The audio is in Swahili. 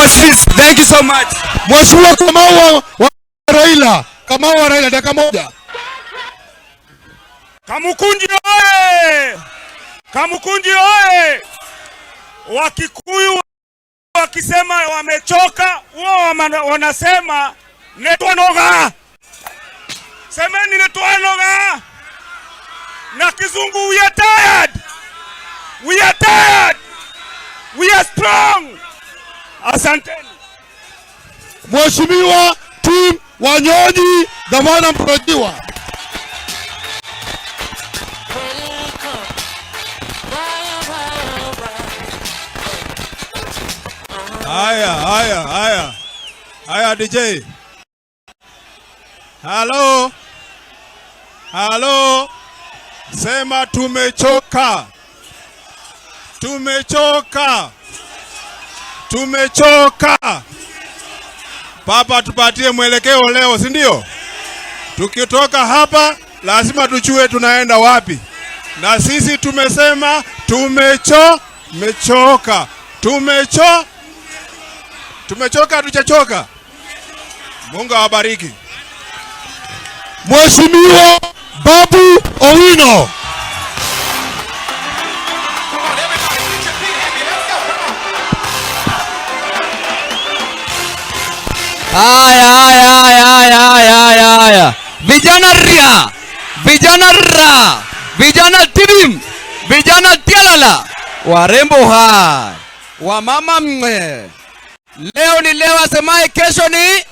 the streets. Thank you so much. Mheshimiwa Kamau wa Raila, Kamau wa Raila, dakika moja. Kamukunji oye! Kamukunji oye! Wakikuyu wakisema wamechoka, wao wanasema netwanoga. Semeni netwanoga. Na Kizungu, we are tired. We are tired. We are strong. Asanteni. Mheshimiwa Tim Wanyonyi, gavana mtarajiwa. Haya, haya, haya. Haya, DJ. Halo. Halo. Sema tumechoka. Tumechoka. Tumechoka. Papa, tupatie mwelekeo leo, si ndio? Tukitoka hapa lazima tujue tunaenda wapi. Na sisi tumesema tumechoka. Tumechoka, hatujachoka. Mungu awabariki. Mheshimiwa Babu Owino. Come on, everybody, get your feet happy. Let's go. Come on. Haya, haya, haya, haya, haya, haya, haya. Vijana ria, vijana ra, vijana tibim, vijana tialala, warembo hai, wamama mwe. Leo ni leo, asemaye kesho ni